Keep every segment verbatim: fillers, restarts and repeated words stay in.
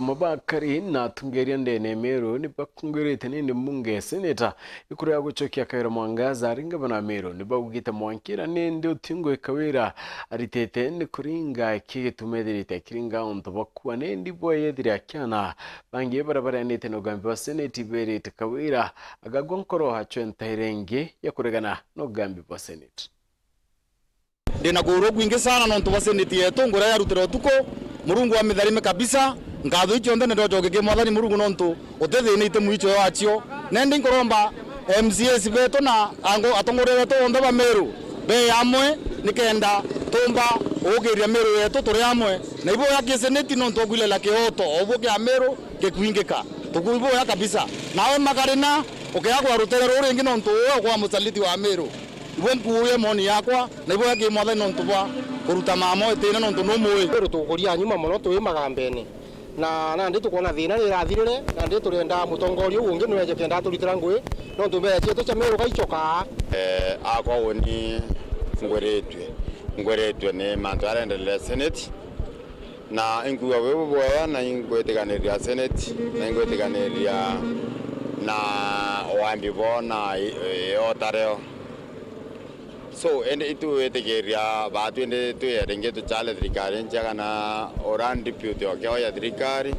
Mabakari na atongeria ndene ya Meru ni bakungwirite nindi mbunge ya Seneta ikuru ya gucokia Kawira Mwangaza ari ngavana wa Meru. Ni baugite mwankira nindi utingwi Kawira aritite ni kuringa ki gituma ethirite akiringa untu bwa kua nindi bwa yethire akiana. Bangi baria bareanite na ugambi bwa Seneti berite Kawira agagwa nkoro acwe ntaire ingi ya kuregana na ugambi bwa Seneti. Ndina kuurwa kwingi sana nontu bwa seneti yetu nguria yarutire utuku. Murungu amitharime kabisa. Nkatho icio nthe ni ndocoke ki Mwathani Murungu nontu utithinite mwicho wacio. Nendi nkuromba M C As betu na ango-, atongoria betu onthe ba Meru be amwe nikenda tumba uukiria Meru yetu turi amwe. Na iboya ki seneti nontu ukwilela kioto obuo kia Meru gikwingika. Tukuiboya kabisa. Nawe Magarina, ukeagwa rutere ruru ringi nontu uwe ukwa musaliti wa Meru. Ibo nkuuye moni yakwa, na ibo yaki Mwathani nontu bwa kuruta mama itine nontu numui. Meru tukuria nyuma mono twi magambene. Na nandi tukwona thina ni irathirire, nandi turenda mutongoria uu ungi nweje kenda aturitira ngui, nontu mbeca cietu cia Meru gaicokaa. Eh, akwa uni ngwiritue, ngwiritue ni mantu arendelea Senate. Na inkuuga wi bubwega, na ingwitikaniria Senate, na ingwitikaniria na wambi bo na i-, iota rio. So, indi itwitikiria baatu indi twi ringi tuchale thirikari njega na ura deputy oke oya thirikari,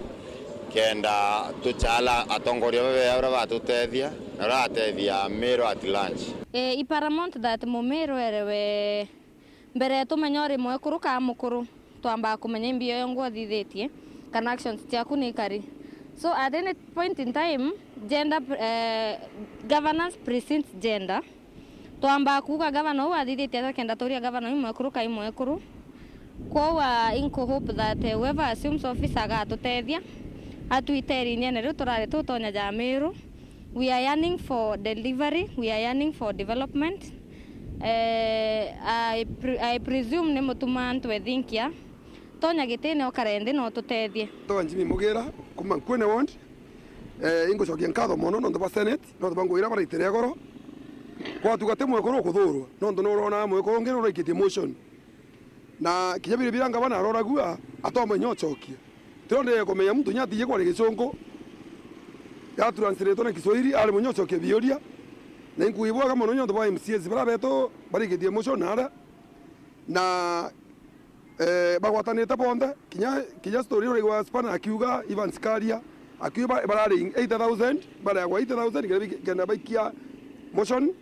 kenda tuchala atongoria babea uria batutethia na uria atethia Meru at large. Eh, i paramount that Mumiru erewe mbere tumenye uri mwekuru kaa mukuru, twambaa kumenya imbio yongwa uthithitie kana actions ciaku ni ikari. So at any point in time, gender, eh, governance precedes gender. Twambaa kuuga gavana uu athithitie atia kenda turia gavana uu mwekuru kai mwekuru. Kwou, ah, inku hope that, eh, whoever assumes office agatutethia atwite irinyene riu turari tutonya ja Miru. We are yearning for delivery, we are yearning for development. Eh, I pre-, I presume ni mutuma antu ethinkia. Tonya gitine ukare nthi na ututethie. Twa Jimmy Mugira, kuma Nkuene ward. Eh, ingucokia nkatho mono nontu bwa Senate, nontu bwa ngugi iria baraitire igoro. Kwatuga ti mwekuru ukuthurwa, nontu ni urona mwekuru ungi ni uraikitie motion. Na kinya biria, biria ngavana aroragua, atomba inya ucokia. Tirondeire kumenya muntu inya atiji kwaria Gicungu, ya translate na Kiswahili, ari mwenye ucokia biuria. Na inkuibwaga mono nontu bwa M C As baria betu barikitie motion aria. Na, eh, bagwatanite bonthe, kinya, kinya story uraigua Spana akiuga, Evans Karia, akiuga ba-, barari eighty thousand, bareagwa eighty thousand, kenda bi-, kenda baikia motion.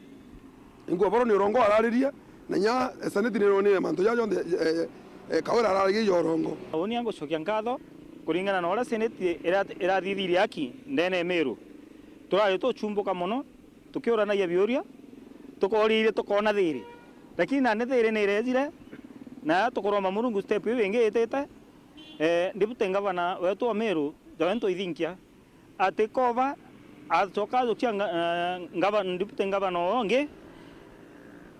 Ingua boro ni urongo araririe, na inya, eh, Senate ni ironire mantu jaja jonthe, eh, eh, Kawira araririe ja urongo. Uni angucokia nkatho kuringana na uria Senate ira-, irathithirie aki ndene ya Miru. Turari tuchumbuka mono, tukiuranagia biuria, tukooririe tukoona thiiri. Lakini nandi thiiri ni irejire, na tukuromba Murungu step iu ingi itite, eh, Deputy Ngavana wetu wa Miru, Joe Ntoithinkia, atikova, acoka ajukia nga-, eh, ngava-, Deputy Ngavana uu ungi,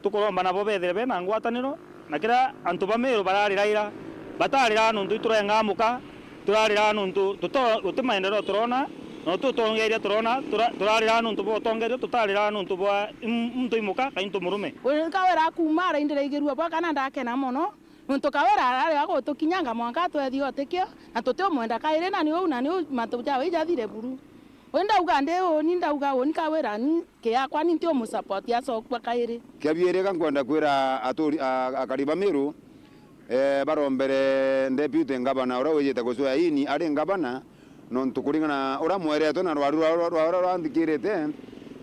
tukuromba nabo bethire bena ngwataniro, na kiria antu ba Miru barariraira, batariraga nontu iturengaa muka, turariraga nontu tuto-, guti maendeleo turona, na guti utongeria turona, tura-, turariraga nontu bwa utongeria, tutariraga nontu bwa im-, muntu imuka, kai ntu murume. Uyu Kawira akuuma araindiraigirua bwa kana ndakena mono, nontu Kawira ararega gutukinyanga mwanka atwethia utikio, na tutiumwenda kairi, na ni uu, na ni uu mantu jawe ijathire buru. Uu ndauga ndi uu, ni ndauga uu, ni Kawira, ni kiakwa, ni ntiumusupport acokua kairi. Kia biiri, ka nkwenda kwira aturi, a, akari ba Miru, eh, barombere Deputy Ngavana uria wijite gucwea ini ari ngavana, nontu kuringana na uria mweretwe na rwaru rwa, rwa, rwa uria rwanthikirite,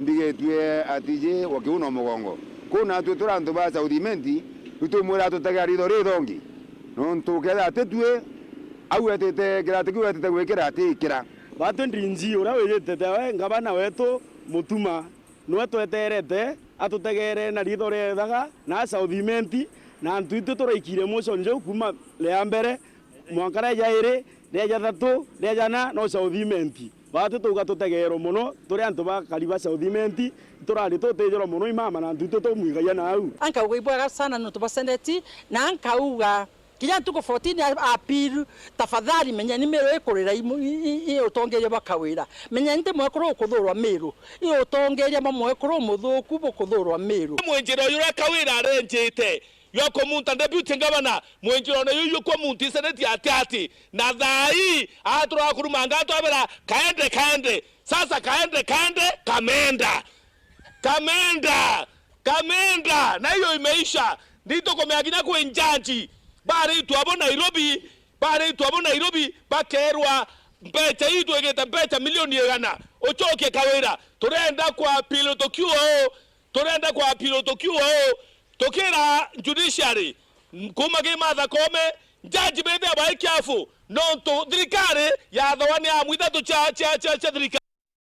mbigitue atiji wa kiuno mugongo. Kuu natwi turi antu ba South Imenti, riu tumwira atutegea ritho rithongi, nontu kethira atitui, au etite kirati kiu etite gwikira atikira. Batwi Ndinji, uria wijite tawe ngavana wetu Mutuma, niwe tweterete atutegere na riitho riethaga na South Imenti, na antu itu turaikirie motion jau kuuma ria mbere mwanka ria jairi, ria jathatu, ria jana, no South Imenti. Batwi twauga tutegeerwe mono, turi antu bakari ba South Imenti, turari tutijirwa mono i mama na antu itu tumwigagia nau. Ankauga ibwega sana nontu bwa seneti, na ankauga kinya ntuku fourteen a-, appeal, tafadhali menyeni Miru ikurira i, i, i, i utongeria bwa Kawira. Menyeni ti mwekuru ukuthurwa Miru, i utongeria bwa mwekuru umuthuku bukuthurwa Miru. Mwinjira uyu uria Kawira arenjite, ywa kumunta deputy governor, mwinjirone yuyu kwa muntu iseneti ati ati. Na thaa ii, aturaga kurumanga atwabera, "Kaende, kaende." Sasa kaende, kaende, kamenda. Kamenda. Kamenda. Na hiyo imeisha. Nditukumea kinya kwi njaji. Baritwa abo Nairobi, baritwa abo Nairobi, bakerwa, "Mbecha ii twigite mbecha milioni igana. Ucokie Kawira." Turenda kwa appeal tukiuga uu. Turenda kwa appeal tukiuga uu. Tukira judiciary, kuma ki Martha Koome, njaji bethia bai careful, nontu thirikari yathawa ni amu ithatu cia, cia, cia, cia thirikari.